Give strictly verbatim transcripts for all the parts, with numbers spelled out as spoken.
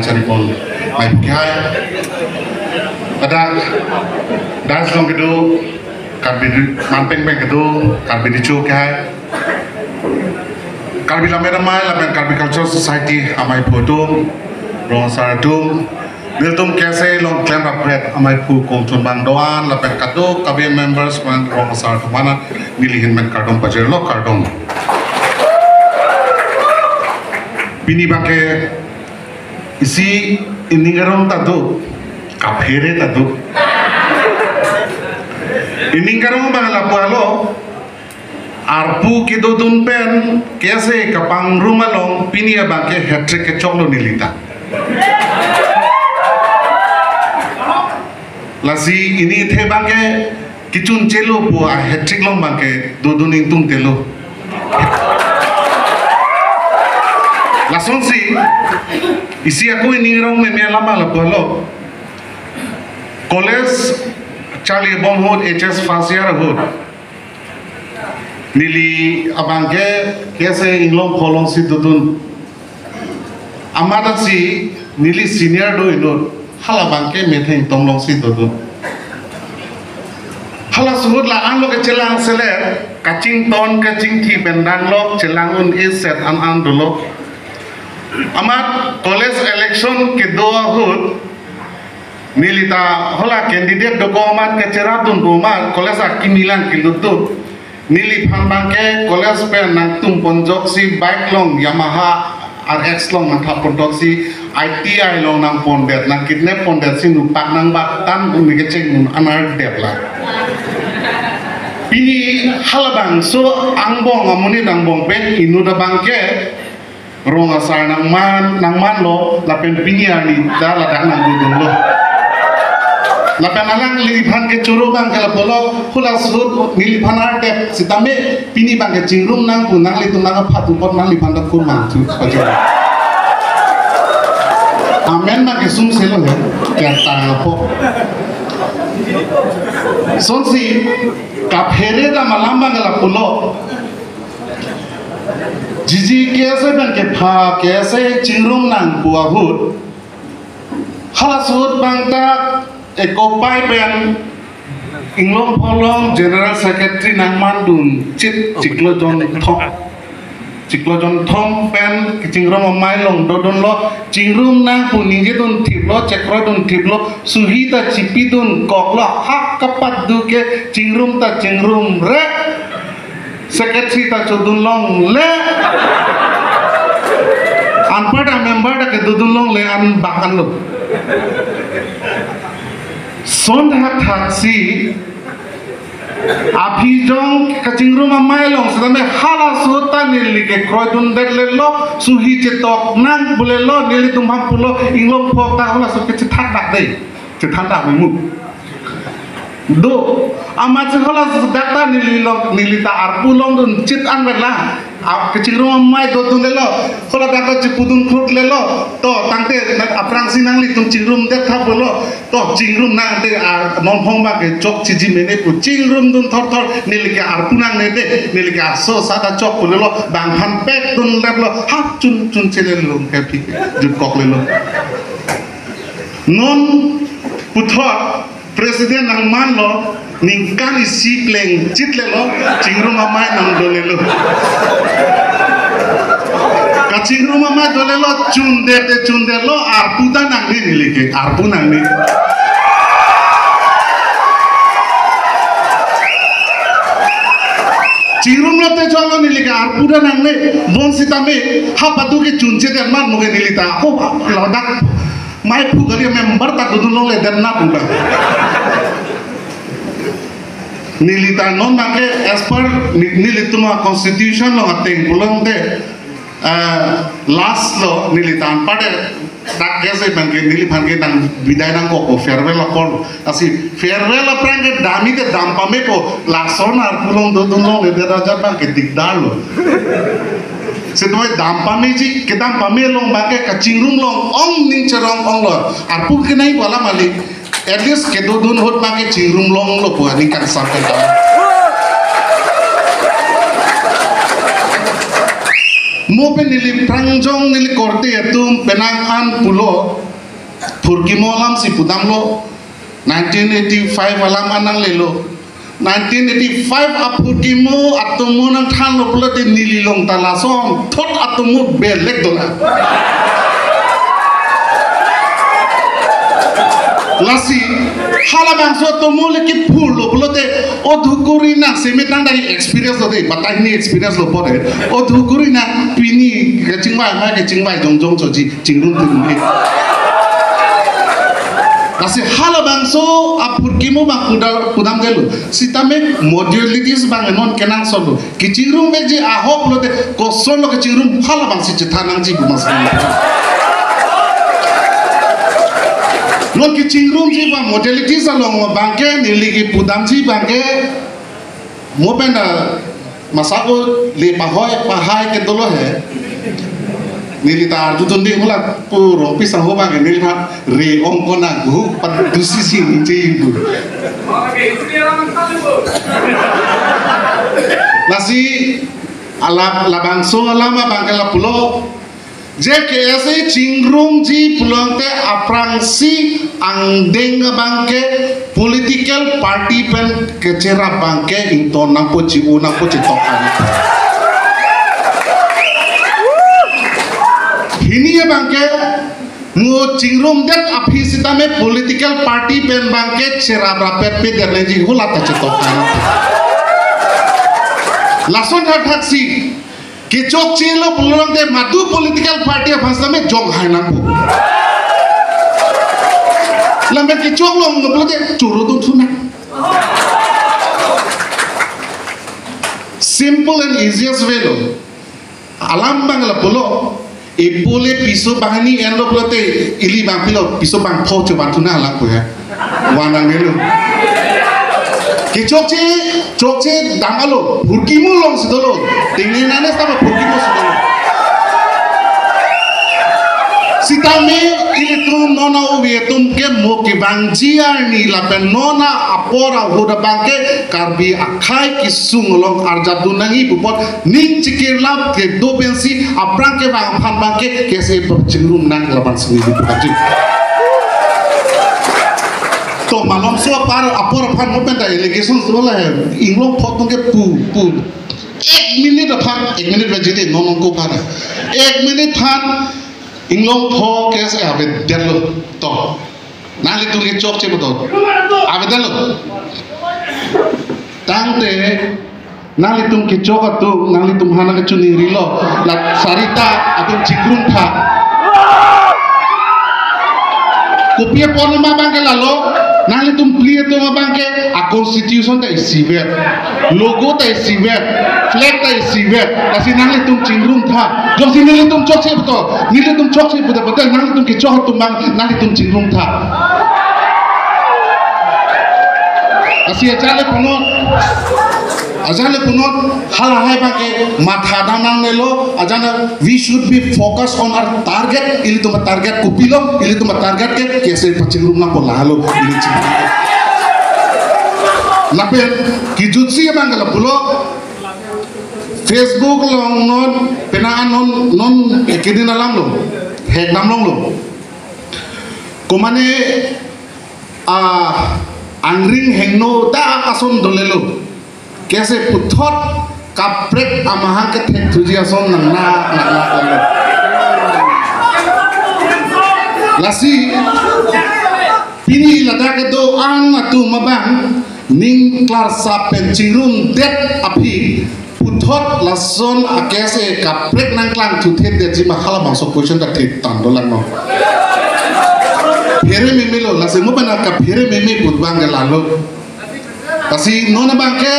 Chari pon mai phu kehai. Ladak dais along kedo Karbi, manpeng peng kedo Karbi Recho kehai, Karbi Lammet Amei lapen Karbi Cultural Society amei phu atum, rong asar atum, nelitum K S A along klemrap kret amei phu kongchunbang do-an lapen kadokave members pen rong asar atum aphan neli ahin pen kardom pajirlo, kardom. Pini abangke isi ining arong ta do, kaphere ta do. Ining arong abang lapu alo, arpu kedodun pen K S A kapangrum along pini abangke hat-trick kechoklo neli ta. Lasi pini athe abangke kechunchelo pu a hat-trick along abangke dodun ingtungtelo. Lasonsi isi ako ining arong meme alam lapu alo, college charlibom ahut, H S first year ahut, neli abangke K S A Inglongpho alongsi dodun. Amat si neli senior do inut, hala abangke metheng tong alongsi dodun. Halaso ahut la-an lo kechelang selet, kachington kachingthi pen danglok chelang un-e set an an dolo. Amat college election kedo ahut, neli ta hala candidate dokok amat kecherap dunpo amat college akimi lang kelut do. Neliphan abangke college pen nangtum ponjoksi bike along Yamaha R X along nangthap pontoksi I T I along nangpondet, nangkidnap pondet si nupak nangbat tan un kecheng un anardep la. Pini halabangso angbong amonit angbong pen inut abangke rong asar nangman, nangmanlo, lapen pini arni ta ladak nangdodunlo. Lapen alangliphan kechoro abangke lapu alo, halaso ahut neliphan ardep sitame pini abangke chingrum nang pu nanglitum nangkaphat apot nangliphan ta kurmang thu pajor. Amen abangke sumselo he, kertang apo. Sonsi kaphere ta malam abangke lapu alo. Jiji K S A pen kepha, K S A chingrum nang pu ahut, halaso ahut abang ta ekopai pen Inglongpho along General Secretary nangmandun chit chiklo jonthom. Chiklo jonthom pen kachingrum amei along dodunlo, chingrum nang pu ningjedun thiplo, chekroidun thiplo, suhi ta chipidun koklo, hak kapat do ke chingrum ta chingrumre. Secretary ta chodun longle. Anparta member ta kedodun longle an bak anlo. Son thakthak si aphi jong kachingrum amei along sitame halaso ahut ta neli kekroidundetlelo, suhi chetok nang pulelo, nelitum aphan pulo, Inglongpho ta halaso ahut ke chethan dak dei. Chethan dak memu. Do, amat si halaso dak ta neli long, neli ta arpu longdun chit an vet la. A, kachingrum amei dodunlelo. Haladak ta chipudun khrutlelo. To, tangte, na, aphrangsi nanglitum chingrumdet tha pulo. To, chingrum nang te, a, non phong abangke chokchiji mene pu. Chingrumdun thorthor, neli ke arpu nangne dei, neli ke aso sa ta chok pulelo. Bang aphan pekdunleplo. Ha, chun, chunche lelo, ke phi, jut koklelo. Non puthot, President nangmanlo, ningkan isi plengchitlelo, chingrum amei nangdolelo. Kachingrum amei dolelo, chundet te chundetlo, arpu ta nangne neli ke, arpu nangne. Chingrum lote choklo neli ke, arpu ta nangne, bonsitame, ha padu ke chunche dermat muke neli ta, oh, ladak. Mei phu kali member ta dodun longledet na pu ta. Neli ta non abangke as per ni-, nelitum a constitution along ateng pulote, eh, last lo neli ta anparta dak K S A abangke neliphan ke nang bidai nangkok ko farewell apor. Lasi farewell aphrang ke dam-i te dam pamepo, lason arpu along dodun longledet ajat abangke dikdar lo. Sitame dam pameji, kedam pame along abangke kachingrum long-ong ning cherong-onglo. Arpu kenai wala malik. At least kedodun ahut abangke chingrum longlo pu aning kangsam kedam. Mo pen neli prangjong neli korte atum penang an pulo, phurkimo alam si pudamlo, nineteen eighty-five alam an nanglelo. Nineteen eighty-five aphurkimo atomo nangthanlo pulote neli along ta lason thot atomo belek dolang. Lasi halabangso atomo le kiphurlo pulote, o dhukuri nang semi tang dari experience lo de, batai ni experience lo pore. O dhukuri nang pini kachingvai, ma kachingvai jongjong choji, chingrum tum ni. Lasi halabangso aphurkimo abang pudal pudamdelo. Sitame modalities abang non kenangsotlo. Kachingrum vekji ahok lote kosonlo kachingrum, halabangsi chethan nangji pu mas. Non kachingrumji abang modalities along abangke neli kipudamji abangke mo pen ta masako le pahoi pahai kedolo he. Neli ta arjudunde mula puro pisa ho abangke neli ta re ong konang hu pat dusi si ningje ibu. Lasi alap labangso alam abangke lapulo. J K S A chingrumji pulote aphrangsi angdeng abangke political party pen kecherap abangke ington nangpo, chi-o nangpo, chetok nangpo. Hini abangke mo chingrumdet aphi sitame political party pen abangke cherap rapet pe derleji hula ta chetok nangpo. Lason thakthak si kechokchelo pulote madu political party aphan sitame jonghai nangpo. Lapen kechoklo pulote choro dun thuna. Simple and easiest way lo. Alam abang lapulo. Ipo le piso banghini enlo pulote ili abang pilo, piso bangpho choban thuna alam ko ya. Wanang melo. Kechokche, chokche dam alo, phurkimo alongsi dolo. Tingni nane sama phurkimo si dolo. Sitame ilitum non a-ovi atum ke mo kevangji arni lapen non apor ahut abangke Karbi akhei kesung along arjap dun nangji pu apot ning chikirlap kedo pensi aphrang kevang aphan abangke K S A pachingrum nang labangsi neli pu kaching. To malomso apar apor aphan mo pen ta allegation so la he, inglong pho atum ke pu pu. Ek minute aphan, ek minute ba jite non non ko aphan. Ek minute aphan inglong pho K S A avedetlo to. Nanglitum kechokche betul. Avedetlo. Tangte nanglitum kechok atum, nanglitum aphan nangkachiningrilo. La sarita atum chingrum tha. Kopi apot ma abangke lalo, nanglitum phli atum abangke a constitution ta isivet, logo ta isivet, flag ta isivet, lasi nanglitum chingrum tha. Jongsi nelitum chokche betul, nelitum chokche betul betul, nanglitum kechok atum abang nanglitum chingrum tha. Lasi ajat le punot, ajat le punot, halahai abangke matha dam nangnelo, ajat le we should be focused on our target, ilitum target kopilo, ilitum target ke K S A pachingrum nangpo lalo, ili chingrum. Lapen kejutsi abangke lapulo, Facebook along non, penang an non, non kedin alam lo, hek dam longlo. Komane, ah, angring hingno ta ason dolelo. K S A puthot kaprek amahang kethek thuji ason nang na, na, na, na. Lasi, pini ladak kedo-an atum abang, ning klarsap pen chingrumdet aphi, puthot lason a K S A kaprek nangklang thuthedetji ma halabangso question ta thek tang dolang no. Phere meme lo, lasi mo pen kaphere meme put abangke lalo. Lasi non abangke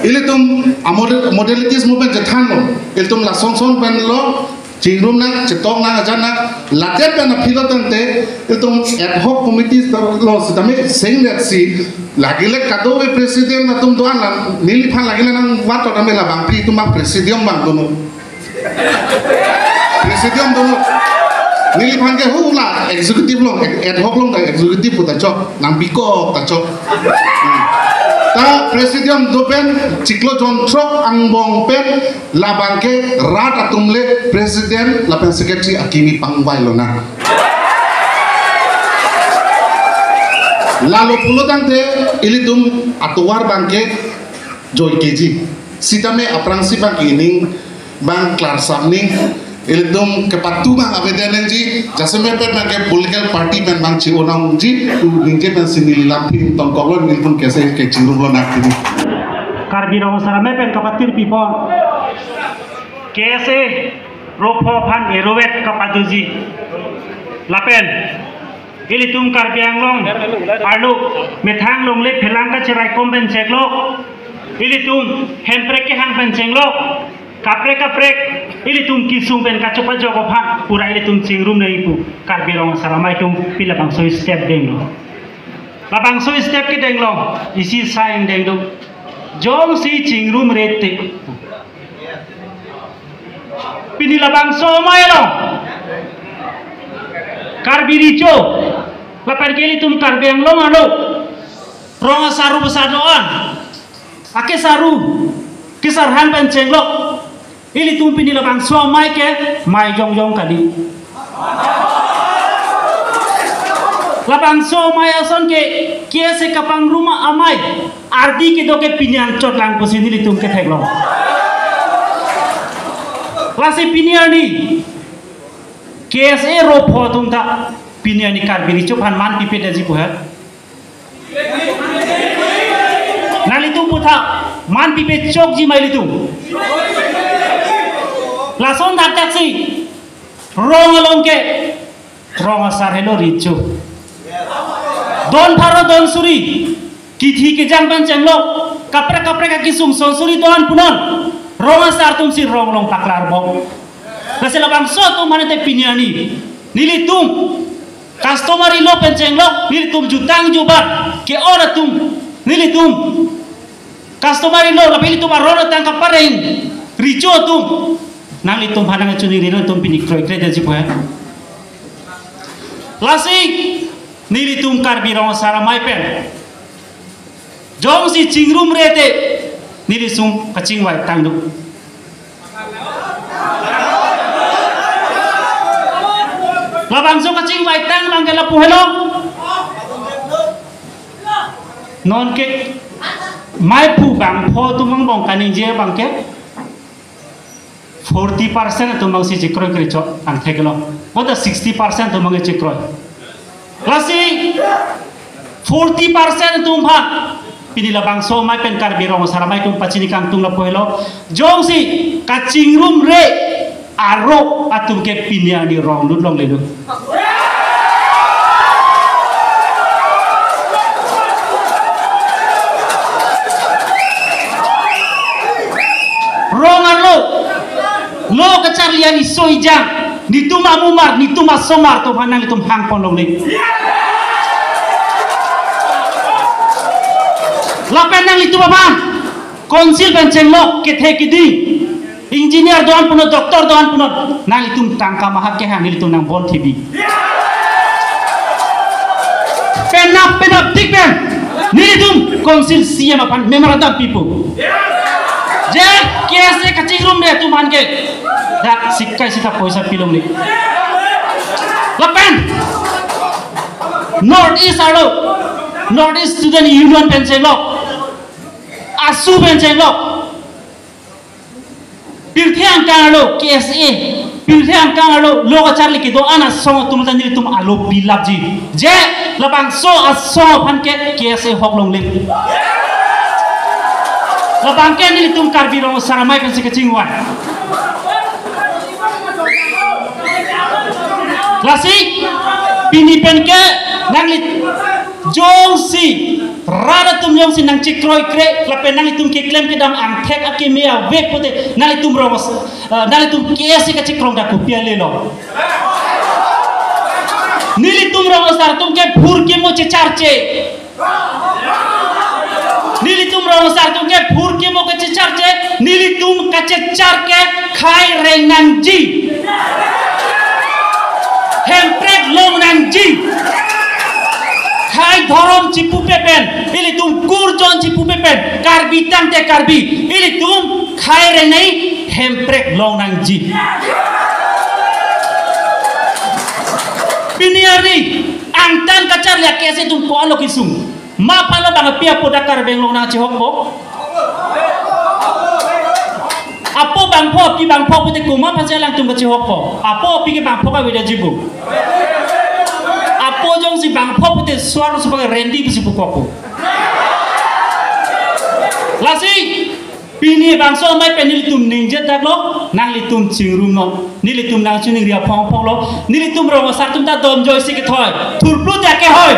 ilitum a model-, modalities mo pen chethanlo. Ilitum lason son pen lo, chingrum nang, chetok nang, ajat nang, ladet pen aphi lo tangte, ilitum ad hoc committee lo sitame sengdet si, lagi le kadokave president atum do-an la, neliphan lagi le nangvato tame labang phli atum abang presidium abang dono. Presidium dono. Neliphan ke hula executive along, ad hoc along ta executive pu ta chok, nang bikok ta chok. Hmm. Ta presidium do pen chiklo jonthrok angbong pen labang ke rat atum le president lapen secretary akimi pangvai lonang. Lalo pulo tangte ilitum atovar abang ke joike ji. Sitame aphrangsi abang ke ining abang klarsam ni, ilitum kepatu abang avedet nangji, jasemet pen abang ke political party pen abang chi-o nangji, tu ningje pensi neli lam phin tongkoklo, nelitum KSA kechingrum lonang pini. Karbi Rong Asar Amei pen kapatir pipon. KSA ropho aphan erovet kapadoji. Lapen ilitum Karbi Anglong arlo methang longle phelang kacherai kom pen chenglo. Ilitum Hemprek kehang pen chenglo. Kaprek kaprek ilitum kesung pen kachopajok aphan pura ilitum chingrum nangji pu Karbi Rong Asar Amei atum pini labangso step denglo. Labangso step kedenglo, isi sign denglo. Jongsi chingrumre te, pini labangso amei along Karbi Recho lapen ke ilitum Karbi Anglong arlo rong asar ru asar do-an, ake asar ru kesar han pen chenglo. Ilitum pini labangso amei ke mei jongjong kali. Labangso amei ason ke KSA kapangrum amei ardi kedo ke pini anchot lang pusi nelitum ketheklong. Lasi pini arni KSA ropho atum ta pini arni Karbi Recho aphan man pipedetji pu he. Nanglitum puthot man pipechokji ma ilitum? Lason thakthak si rong along ke rong asar helo Recho. Don pharo don suri kithi kejang pen chenglo, kaprek kaprek akesung son suri don punon. Rong asar atum si rong along paklar bom. Lasi labangso atum mane te pini arni nelitum customary law pen chenglo, nelitum jutang jubat ke-ot atum, nelitum customary law lapen ilitum aron atang kapareng Recho atum, nanglitum aphan nangchoningri, nangtum pini kroikredetji pu he. Lasi nelitum Karbi Rong Asar Amei pen jongsi chingrumre te, neli sum kachingvai tang do. Labangso kachingvai tang abang ke lapu helo. Non ke mei pu bangpho atum angbong kaningje abang ke forty percent atum abang si chekroikre chot angthek lo. Boda sixty percent atum abang chekroi. Lasi forty percent atum aphan pini labangso amei pen Karbi Rong Asar Amei atum pachini kangtung lapu helo. Jongsi kachingrumre aro atum ke pini arni rong lut longle do. Rong arlo lo kacharli an iso ijang, netum amumar, netum asomar atum aphan nanglitum hangpon longle. Lapen nanglitum aphan council pen chenglo kethe kiding, engineer do-an punon, doctor do-an punon, nanglitum tangka mahak kehang, nelitum nangbon thibi. Penap penap tik pen nelitum council CEM aphan memorandum pipo. Je KSA kachingrumre atum aphan ke dak sikkai sita poisa pi longle. Lapen North East arlo, North East Student Union pen chenglo, ASU pen chenglo, pirthe angkang arlo KSA, pirthe angkang arlo lo kacharli kedo-an asong atum ta nelitum alo pilapji. Je labangso asong aphan ke KSA hok longle. Labang ke nelitum Karbi Rong Asar Amei pensi kachingvai. Lasi pini pen ke nangli jongsi rat atum jongsi nangchekroikre lapen nanglitum keklem kedam angthek akeme ave pute nanglitum rong as-, eh, nanglitum KSA kachekroi dak kopi ale lo. Nelitum rong asar atum ke phurkimo checharche. Nelitum rong asar atum ke phurkimo kachecharche, nelitum kachechar ke khei reng nangji. Hemprek long nangji. Khei Dhorom chipupe pen, ilitum kurjon chipupe pen, Karbi tangte Karbi, ilitum khei rengnei, hemprek longnangji. Pini arni, angtan kacharli a-KSA atum ko-an lo kesung. Ma palo bang api apo dak Karbi Anglong nangchehokpo. Apo bangpho, api bangpho pute komat aphansi alangtum kachehokpo. Apo api ke bangpho kavedetji pu. Apo jongsi bangpho pute suar supak rendi pusi pukokpo. Lasi, pini bangso amei pen nelitum ningje daklo, nanglitum chingrumnon. Nelitum nangchiningri aphong aphong lo. Nelitum rong asar atum ta dom joisi kethoi. Thurplu ta kehoi.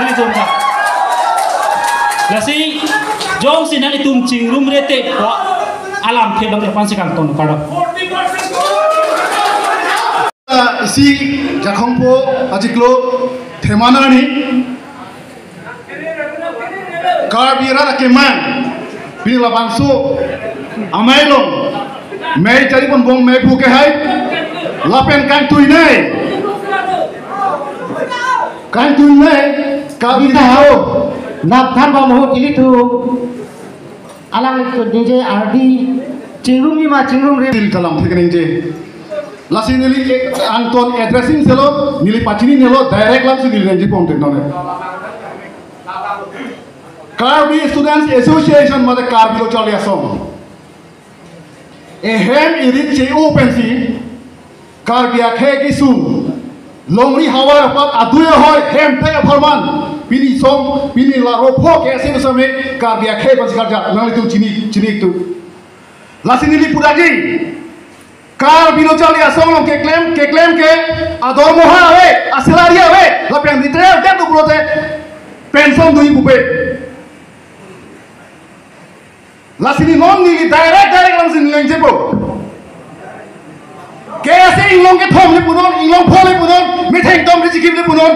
Nelitum ta. Lasi, jongsi nanglitum chingrumre te, wa, alamthe bang aphansi kangton kardom. Isi Jakhong po achiklo themnang arni. Karbi arat akemang, pini labangso amei along mei chari ponbom mei phu kehai, lapen kangtuinei, kangtuinei, Karbi ita arat ho, napthan bom ahut ilitum, alanglitum ningje ardi, chingrumji ma chingrumre. Til kalam thik ningje. Lasi neli angton addressing selo, neli pachinine lo, direct lamsi neli nangji pon tin none. Karbi Students Association mate Karbi Lo Charli Asong. Ehem irit che-o pensi, Karbi akhei kesung, longri havar apat adui ahoi, hemprek apharman, pini song, pini la ropho KSA pusitame, Karbi akhei pensi karjap, nanglitum chini, chini tu. Lasi neli pudakji, Karbi Lo Charli Asong along keklem, keklem ke, adormoha ave, asalary ave, lapen retire det pulote, pension doji pupe. Lasi neli non neli direct, direct lamsi neli ningjepo. KSA inglong kethom le punon, inglong pho le punon, metheng tom le chikim le punon.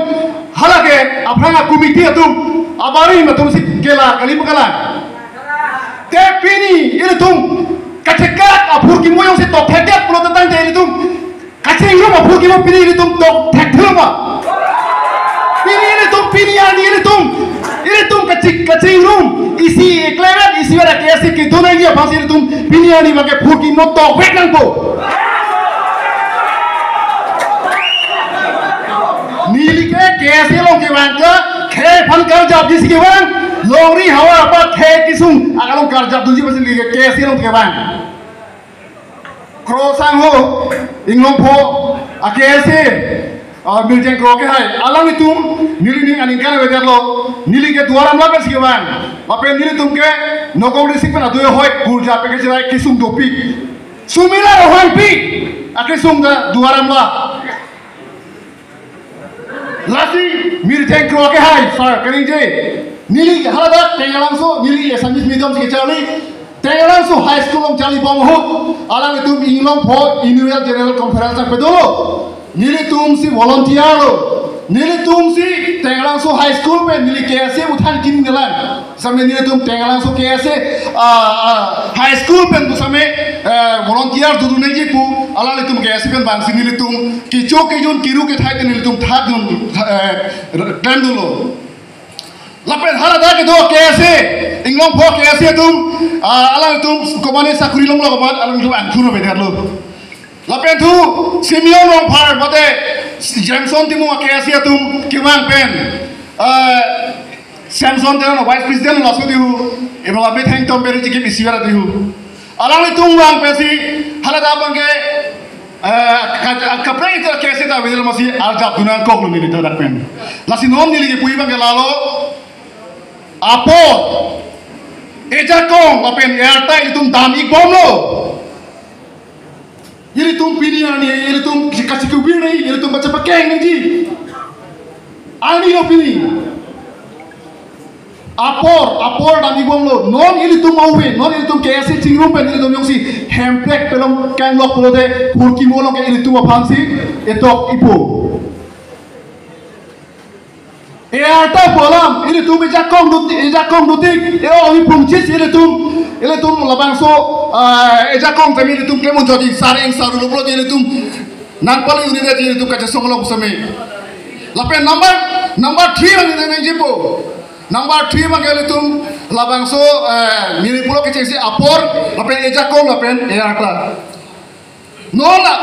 Halake, aphrang a-committee atum, abari atumsi kela, kali pu kalang. Te pini, ilitum, kachekak, aphurkimo jongsi tokthekdet pulo tangte ilitum, kachingrum aphurkimo pini ilitum tokthek thuma. Pini ilitum, pini arni ilitum, ilitum kaching, kachingrum, isi eklem, isi ora KSA kedo nangji aphansi ilitum, pini arni abangke phurkimo tokvek nangpo. Neli ke KSA along kevang ke, khei aphan karjapji si kevang, longri havar apat khei kesung, akalong karjap dunji aphansi neli ke KSA along kevang. Kro sangho, inglong pho, a-KSA, ah, Mirjeng Kro kehai, alanglitum, neli ning aningkan avedetlo, neli ke Duar Amla pensi kevang, lapen nelitum ke, Nagaon district pen adui ahoi, gurja pen kechirai kesung dopik. Sumila Rohangpi, akesung ta Duar Amla. Lasi Mirjeng Kro kehai, sir, kaningje. Neli haladak Tengalangso, neli Assamese medium si kacharli. Tengalangso High School along charli bom ahut, alanglitum inglong pho annual general conference nangpadolo. Nelitumsi volunteer lo. Nelitumsi Tengalangso High School pen neli KSA aputhak chinine lang. Same nelitum Tengalangso KSA, ah, ah, High School pen tu same, eh, volunteer dodun nangji pu, alanglitum KSA pen bangsi nelitum kecho kejun kiru kethai te nelitum thakdun, eh, klemdunlo. Lapen haladak kedo KSA, inglong pho KSA atum, ah, alanglitum komane sakuri longlo komat, alanglitum angthur avedetlo. Lapen thu, Simeon Rongphar mate Jameson Timung a-KSA atum kevang pen, eh, Samson Teron vice president laso dihu, ema metheng tom beri chikim isi ora dihu. Alanglitum vang pensi, haladak abangke, eh, ka-, kaprek ita KSA ta avedetlo amatsi arjapdun nangkoklo neli ta dak pen. Lasi non neli kepu abangke lalo, apor, ejakong, lapen airtime ilitum dam-ik bomlo. Ilitum pini arni, ilitum kachikubir nangji, ilitum kachepakeng nangji. Arni lo pini. Apor, apor dam-ik bomlo. Non ilitum ove, non ilitum KSA chingrum pen ilitum jongsi hemprek pelong kanglok pulote, phurkimo along ke ilitum aphansi etok ipo. Airtime pu alam, ilitum ejakong doti, ejakong doti, e-o ami pungchis ilitum, ilitum labangso, ah, ejakong kami ilitum klem unjodi sar eng sar lup lo ilitum nangpali unit ilitum kachesong along seme. Lapen number, Number three abang nangjipo. Number three abang ke ilitum labangso, eh, neli pulo kechengsi apor, lapen ejakong, lapen e-arta. Non la,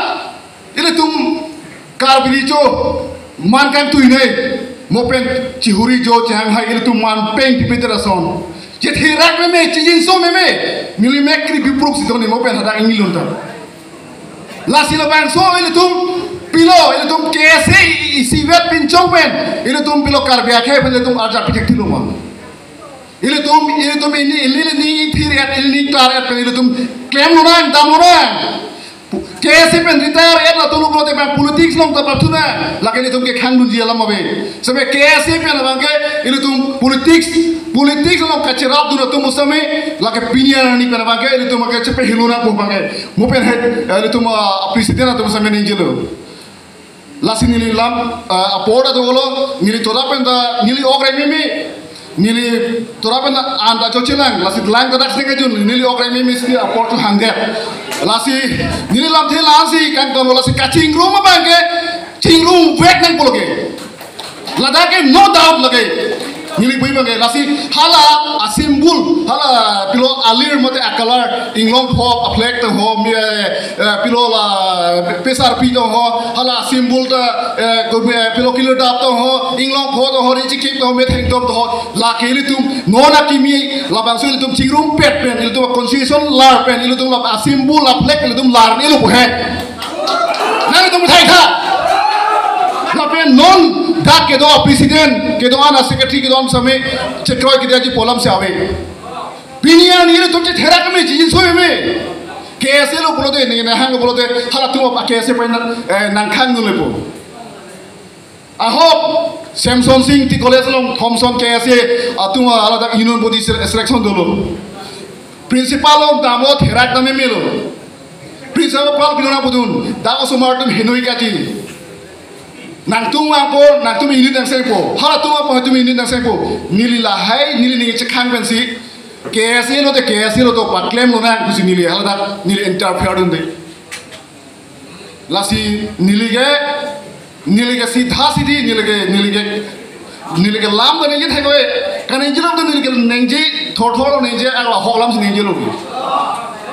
ilitum Karbi Recho man kangtuinei, mo pen chihuri jo chehang hai ilitum man peng pipiter ason. Chetherak meme, chijinso meme, neli mek kri bipruk si doni mo pen hadak ingilun ta. Lasi labangso ilitum pilo, ilitum K S A isivet pinchong pen, ilitum pilo Karbi akhei pen ilitum arjap pithek thiloma. Ilitum, ilitum ini, ili, ili ni thir et, ili ni tar et pen ilitum klem lonang, dam lonang. K S A pen retire et latum lo pulote bang politics along ta pathunang. Lake ilitum ke khangdunji alam ave. Seme K S A pen abang ke ilitum politics, politics along kacherapdun atum seme, lake pini arni pen abang ke ilitum ke chepehi lonangpo abang ke. Mo pen he, eh, ilitum, ah, president atum seme ningjelo. Lasi neli lam, ah, apor ta dolo, neli tora pen ta, neli ok reng meme, neli tora pen ta an ta chochilang, lasi lang ta dak sing kejun, neli ok reng meme si apor tu hangdet. Lasi, neli lamthe la-an si kangton, lasi kachingrum abang ke, chingrum vek nangpo lake. Ladak ke no doubt lake. Neli pu abang ke, lasi hala a-symbol, hala pilo alir mate a-color, inglong pho, a-flag tong ho, mi, eh, eh, pilo la, P S R P tong ho, hala symbol ta, eh, ko, eh, pilo kilo dap tong ho, inglong pho tong ho, richikip tong ho, metheng tong ho, lake ilitum, non akimi, labangso ilitum chingrumpet pen, ilitum constitution lar pen, ilitum la a-symbol, a-flag, ilitum lar ni lo pu he. Nangtum thai tha. Lapen non dak kedo a-president, kedo an a-secretary, kedo an seme chekroi kedo aji pu alam si ave. Pini arni ilitum chetherak meme, chijinso meme. K S A lo pulote, neli nahang lo pulote, halatum apa K S A pen, eh, nangkhang dun lepo. Ahok, Semson Sing Ingti College along Thomson K S A atum aladak union body sele-, selection dolo. Principal along dam-o therak dam meme lo. Principal pilo nangpudun, dak osomar atum henui kaji. Nangtum vangpo, nangtum unit nangsengpo. Halatum vangpo, halatum unit nangsengpo. Neli lahai, neli neli chekhang pensi. K S A lote, K S A lo to paklem lonang pusi neli haladak, neli interfere dunde. Lasi neli ke, neli ke sitha sithi, neli ke, neli ke, neli ke lam ke ningje thek ave, kaningje lo ke neli ke ningje, thor thor ningje, ang la hok lam si ningje lo.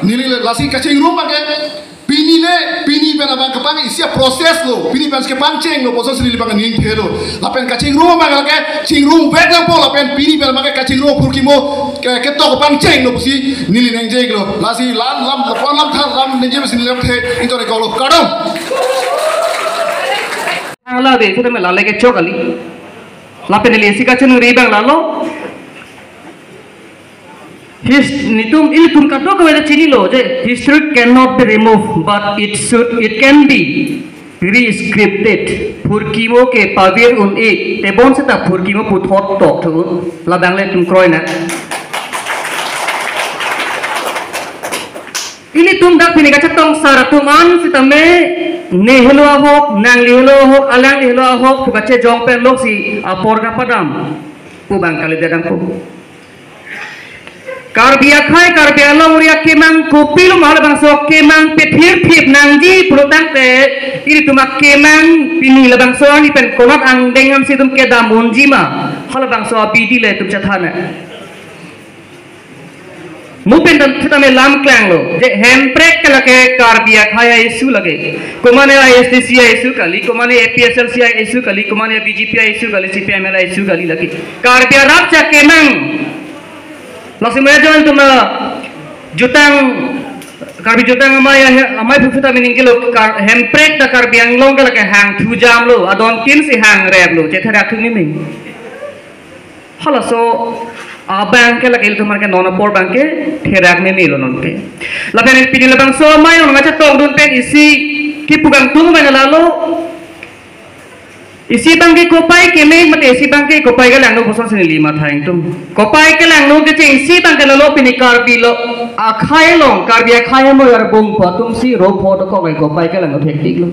Neli le lasi kachingrum abang ke, pini le, pini pen abang kepang isi a-process lo, pini pen kepangcheng lo, process neli abang ningthe lo. Lapen kachingrum abang ke, chingrum vek nangpo, lapen pini pen abang ke kachingrum phurkimo, ke, ketok pangcheng lo pusi neli ningje lo. Lasi lam, lam, lapu-an lamthe, lam ningje pusi neli lamthe, ington-ik lo, kardom. Ang la de, itu tame la leke chok kali. Lapen neli isi kachiningri abang lalo. His-, netum ilitum kadokave ta chinilo je history cannot be removed, but it should, it can be re-scripted. Phurkimo ke pavir un-e, tebon seta phurkimo puthot tok thu, labang le tum kroina. Ilitum dak pini kachetong sar atum an sitame, ne helo ahok, nangli helo ahok, alangli helo ahok, pu kachejong pen lok si apor kapadam pu abang kalidet nangpo. Karbi akhei, Karbi alongri akemang kopilo ma halabangso kemang pethir thip nangji pulo tangte, ilitum akemang pini labangso arni pen konat angdeng ansi itum kedam unji ma, halabangso abidi le itum chethan nang. Mo pen dam sitame lam klanglo je Hemprek ke lake Karbi akhei a-issue lake. Komane I S D C a-issue kali, komane A P H L C a-issue kali, komane B J P a-issue kali, C P I M L a-issue kali lake. Karbi arat si akemang. Lasi mejon tuma jutang, Karbi jutang amei, amei phutphut aning kelo, Kar-, Hemprek ta Karbi Anglong ke lake hang thujam lo, adon tin si hang rep lo, chetherak thu meme. Halaso abang ke lake ilitum ke non apor abang ke therak meme lo non ke. Lapen pini labangso amei nangchetongdun pen isi kipu kangtung abang lalo. Isi abang ke kopai keme mate isi abang ke kopai kelangno puson si neli matha ingtung. Kopai kelangno kecheng isi abang ke lalo pini Karbi lo akhei along, Karbi akhei amoi arbung pu atum si ro pho dokok le kopai kelangno thektik lo.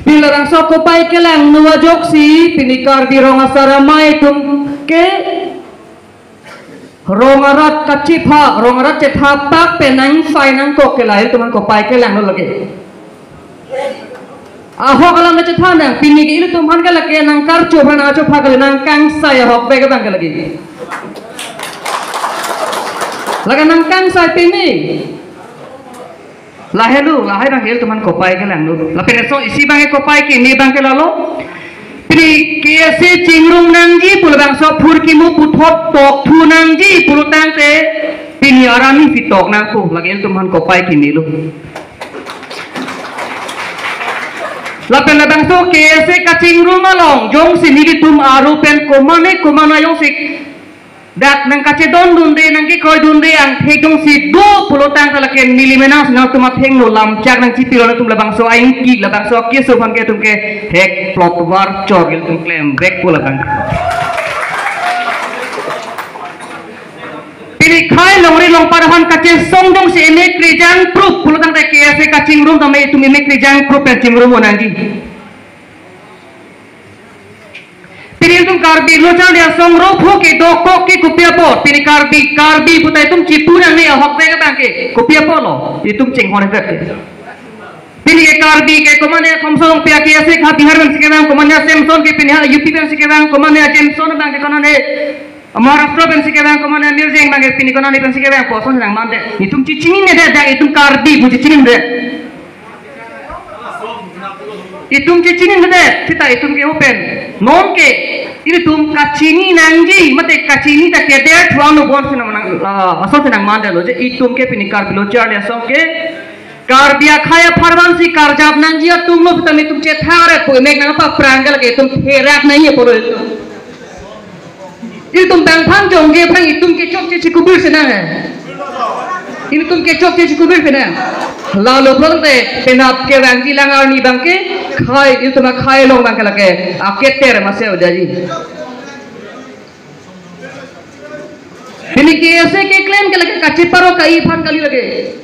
Pini labangso kopai kelangno ajoksi pini Karbi rong asar amei atum ke rong arat kachepha, rong arat chepha pak pen nangpai nangkok ke lahai atum an kopai kelangno lake. Ahok alam kachethan nang, pini ke ilitum aphan ke lake nangkarcho aphan nangcho aphan ke lake nangkangsai ahokpet abang ke lake. Lake nangkangsai pini. Lahelo, lahai abang ke ilitum aphan kopai kelanglo. Lapen laso isi abang ke kopai ke ne abang ke lalo. Pini K S A chingrum nangji pu labangso phurkimo puthot tokthu nangji pulo tangte pini arami si tok nangpo, lake ilitum aphan kopai ke nelo. Lapen labangso K S A kachingrum along jongsi nelitum aru pen komane komane jongsi dak nangkachedondunde, nangkekroidunde angthek jongsi do pulo tangte lake neli menang si nangtum athengno lamchak nangchipilo, nangtum labangso aingki labangso akeso aphan ke itum ke hek plot war chor ilitum klem vekpo labang. Pini khei longri longpat aphan kachesong jongsi emek kejang proof pulo tangte K S A kachingrum tame itum emek kejang proof pen chingrum nangji. Pini itum Karbi Lo Charli Asong ropho ke dokok ke kopi apot. Pini Karbi, Karbi puta itum chipu nangne ahokpet abang ke kopi apotlo. Itum chinghon ke. Pini ke Karbi ke komane Khomson pia ke ase ha Bihar pen si kevang, komane Samson ke pini ha U P pen si kevang, komane Jameson abang ke konane Maharashtra pen si kevang, komane Mirjeng abang ke pini konane pen si kevangpo, ason nangmandet. Itum chechinine det, dak itum Karbi pu chechinine det. Itum chechinine det, seta itum ke open. Non ke, ilitum kachini nangji, mate kachini ta keder thuang lo bon si nang, ah, ason si nangmandetlo je, itum ke pini Karbi Lo Charli Asong ke, Karbi akhei apharman si karjap nangji atum lo, seta itum chethare po, emek nangpaphrang ke lake itum therak nangji apor itum. Ilitum bang aphan jongje aphan itum kechokche chikubir si nang, eh. Ilitum kechokche chikubir si nang. Lalo pulote penap kevangji lang arni abang ke khei, ilitum akhei along abang ke lake aketer masi odaji. Pini K S A keklem ke lake kacheparo kai aphan kali lake.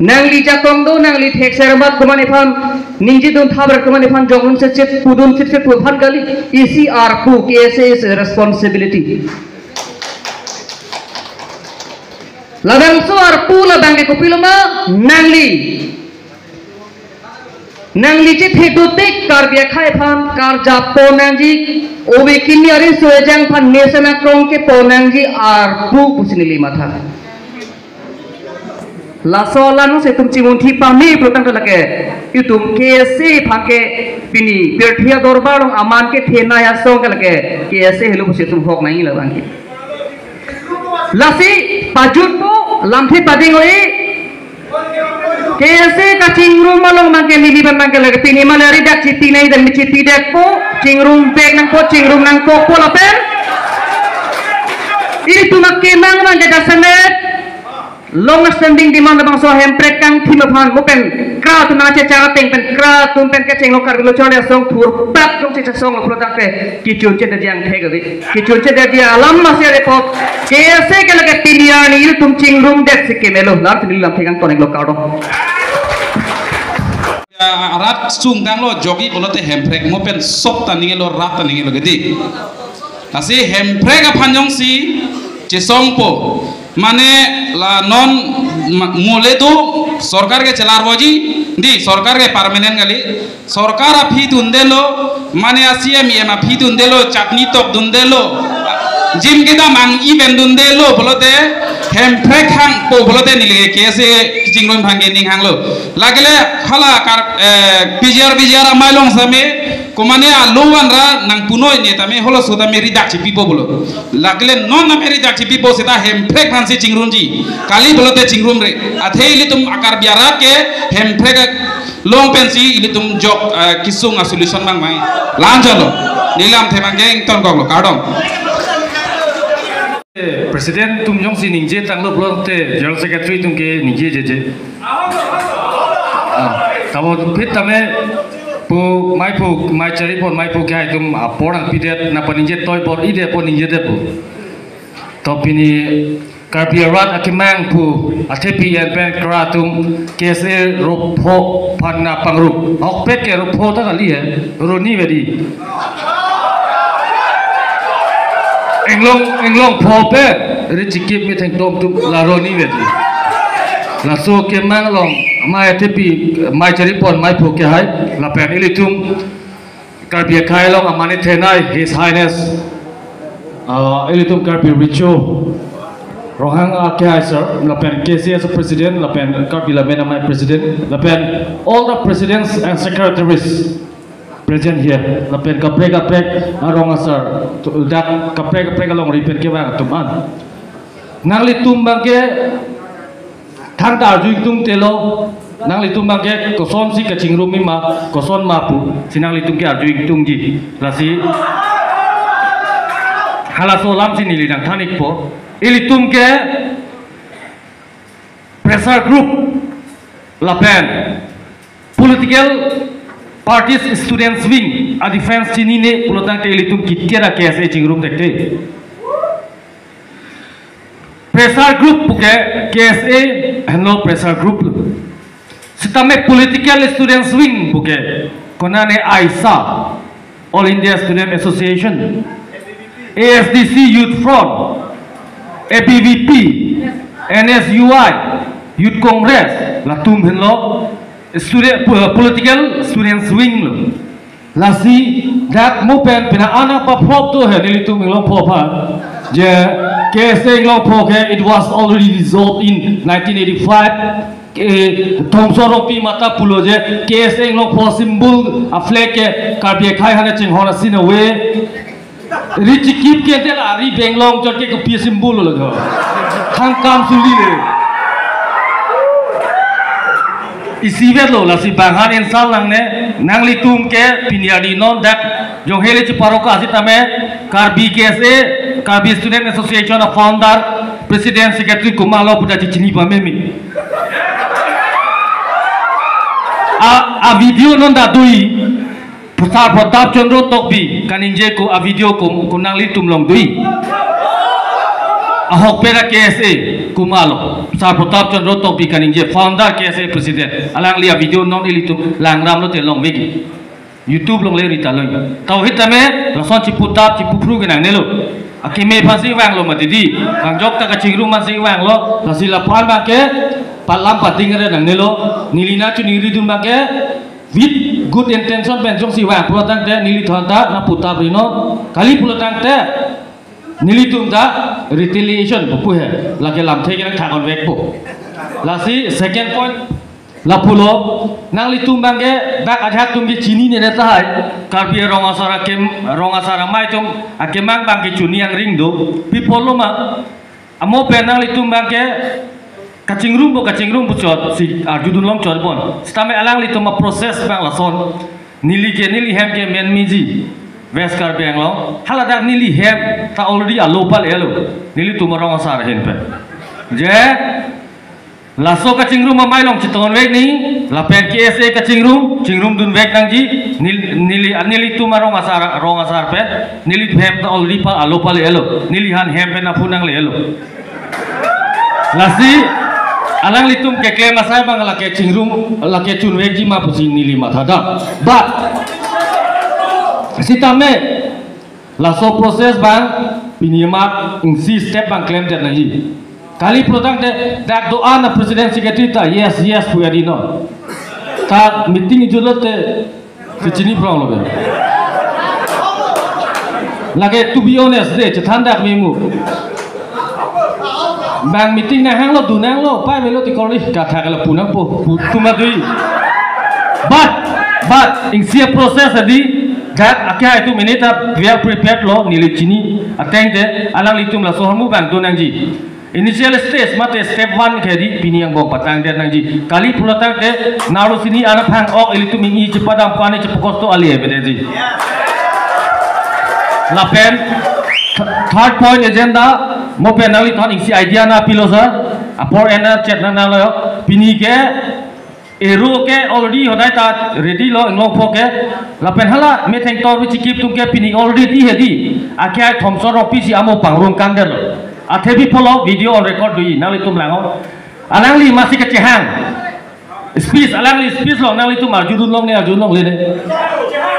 Nangli jakong do, nangli thekser mat komane aphan ningjedun thaber komane aphan jongdun setset pudun setset pu aphan kali, isi arpu, K S A is a responsibility. Labangso arpu labang ke kopilo ma, nangli. Nangli chephe dotik Karbi akhei aphan karjap pon nangji, ove kimi ari soejang aphan mesen akrong kepon nangji arpu pusi neli matha. Laso alam si itum chimunthi pame pulo tangte lake itum K S A aphan ke pini pirthe adorbar along aman kethenei asong ke lake K S A helo pusi itum hok nangji labang ke. Lasi pajutpo, lamthe pading oi. K S A kachingrum along abang ke neli abang ke lake pini male ari dak chiti nai dan chiti detpo, chingrum vek nangpo, chingrum nangkokpo lapen. Itum akenang abang ke dasanet. Long standing demand labangso hemprek kangthim aphan mo pen kra atum nangchechar ateng pen kra atum pen kechenglo Karbi Lo Charli Asong thurpak jongsi chesonglo pulo tangte kechun chedetji angthek ave. Kechun chedetji alam masi ave po. K S A ke lake pini arni ilitum chingrum det si kemelo. Lam pini lamthe kangton-iklo, kardom. Ya, rat sungtanglo jogi pulote hemprek mo pen sok ta ningelo rat ta ningelo gedi. Lasi hemprek aphan jongsi chesongpo. Mane la non ma-, mole do sorkar ke chelarvoji, di sorkar ke permanent kali. Sorkar aphi dundelo, mane a C M, E M aphi dundelo, chutney tok dundelo, jim kedam ang event dundelo, pulote hemprek hangpo pulote neli K S A kachingrum aphan ke ning hanglo. Lake le hala kar, eh, P G R, V G R amei along same, komane alo vanra nangpunoi ne tame holo so tame ri dak chipipo pulo. Lake le non tame ri dak chipipo seta hemprek aphansi chingrumji. Kali pulote chingrumre. Athe ilitum a-Karbi arat ke hemprek along pensi ilitum jok, eh, kesung a-solution abang mai. La-anchotlo. Neli lamthe abang ke ingtonkoklo. Kardom. President atum jongsi ningjetanglo pulote General Secretary atum ke ningjejeje. Ah, tamo phit tame pu maipo, mai chari pon maipo ke hai atum apor nangpidet, nangpaningje toi bor-idet apor ningjedet pu. To pini Karbi arat akemang pu athepi en pen kra atum K S A ropho aphan nangpangrup. Ahokpet ke ropho ta kali he, roni vedi. Inglong, inglong pho pen ri chikip mi thengtom atum la roni vedi. Laso kemang along amei atepi, amei charipon, amei phu kehai, lapen ilitum Karbi akhei along amonit thenei, His Highness, uh, ilitum Karbi Recho Ronghang akehai sir, lapen K C S President, lapen Karbi Lammet Amei President, lapen all the presidents and secretaries present here, lapen kaprek kaprek arong asar, tu-, dak kaprek kaprek alongri pen kevang atum an. Nanglitum abangke thangta arju ingtungtelo, nanglitum abangke kosonsi kachingrum ma, koson ma pusi nanglitum ke arju ingtungji. Lasi halaso alamsi neli nangthan-ikpo. Ilitum ke pressure group lapen political parties students wing a-difference chinine pulotangte ilitum kitia ra K S A chingrum thekthe. Pressure group puke K S A henlo pressure group lo. Sitame political students wing puke konane AISA, All India Student Association, A S D C Youth Front, A B V P, N S U I, Youth Congress, latum henlo student, po-, political students wing lo. Lasi dak mo pen pina ana pa prop do he nelitum Inglongpho aphan. Je K S A Inglongpho ke, it was already dissolved in nineteen eighty-five. Eh, Thomson Rongpi mate pulo je K S A Inglongpho symbol a-flag ke Karbi akhei aphan chinghon asin ave. Ri chikip ke te la ri benglong chot ke kopi symbol lo jo. Thangkam suli le. Isivet lo, lasi bang aphan insult nangne, nanglitum ke pini arni non dak jong hele chiparo ka sitame Karbi K S A, Karbi Student Association a-founder, president, secretary komatlo puta chichini pameme. A, a-video non ta do-i, Sar Pratap Chandra Tokbi kaningje ko a-video ko, ko nanglitum along do-i. Ahokpet a-K S A komatlo. Sar Pratap Chandra Tokbi kaningje, founder K S A president. Alangli a-video non ilitum langdamlote longvekji. YouTube along le rita lo. Tau hitame lason chiputap chipuphru ke nangnelo. Akeme aphansi vanglo mati di. Bang jokta kachingrum aphansi vanglo. Lasi lapu-an abangke palam pating re nangnelo. Neli nangchiningriji abangke with good intention pen jongsi vang pulotangte nelithon ta nangputap rinon. Kali pulotangte nelitum ta retaliation pu he. Lake lamthe ke nangthak-onvekpo. Lasi second point lapulo, nanglitum abangke dak ajahak atum ke chinine tahai, Karbi arong asar akem, rong asar amei atum akemang abangke chini angring do, pi apotlo ma? Amo pen nanglitum abangke kachingrumpo, kachingrumpo chotsi arjudun long chotbom. Sitame alanglitum a-process abang lason. Neli ke, neli hem ke Menmiji, West Karbi Anglong. Haladak neli hem ta already alo pale-lo. Nelitum arong asar ahin pen. Je laso kachingrum amei along chitonvek nangji, lapen K S A kachingrum, chingrumdunvek nangji, nel-, neli, nelitum arong asar, rong asar pen, neli hem ta already pa alo pale-lo, neli aphan hem pen aphu nangle-lo. Lasi, alanglitum keklem asai abang lake chingrum, lake chunvekji ma pusi neli mathadam. But, sitame, laso process abang, pini amat isi step abang klemdet nangji. Kali pulotangte, dak do-an a-president secretary ta, yes, yes, pu adi non. Ta meeting ijutlote, kachini pronglo be. Lake, to be honest de, chethan dak memu. Bang meeting nanghanglo, dun nanglo, pai melo ti korli, kathak lapu nangpo, pu tuma do-i. But, but, isi a-process adi, dak akehai atum minute a well prepared lo, neli chini ateng te, alanglitum laso ahormu abang do nangji. Initial stage mate step one ke di pini angbong patangdet nangji. Kali pulotangte narusini anaphang-ok ilitum ingni chipadam pani chipakosto ali evidence. Lapen th-, third point agenda, mo pen nangliphan isi idea nangpilo sir. Apor ena chat na nanglo. Pini ke ero ke already hodai ta ready lo Inglongpho ke. Lapen hala metheng tor bichikip atum ke pini already hedi. Akehai Thomson Rongpi si amo pangrum kangder lo. Athe pi apotlo video on record do-i nanglitum lang-o. Alangli masi kachehang. Speech, alangli speech lo nanglitum arjudun longne, arjudun longle de.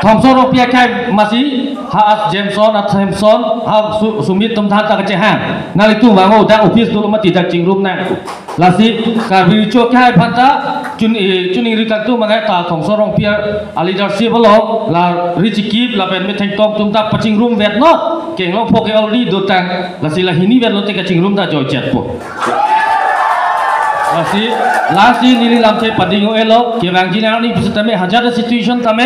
Thongsong Rongpi akhei masi, ha as Jameson, as Samson, ha Su-, Sumit atum than ta kachehang. Nanglitum vang o, dak office dolo mati dak chingrum nang. Lasi Karbi Riso Akhei aphan ta chun, eh, chuningri kangtung mangai ta Thongsong Rongpi a leadership along la richikip lapen methengtong atum ta pachingrum vet non. Ke Inglongpo ke already dotang, lasi la hini vet lote kachingrum ta joichetpo. Lasi, lasi neli lamthe pading o-elo, kevangji nangji pusitame, hajat a situation tame,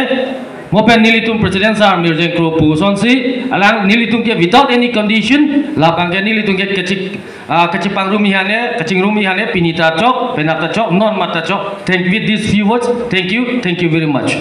mo pen nelitum President Sir Mirjeng Kro pu asonsi, alang nelitum ke without any condition, labang ke nelitum ke kachik, ah, kachipangrum ihane, kachingrum ihane, pini ta chok, penap ta chok, non mat ta chok. Thank, with these few words, thank you, thank you very much.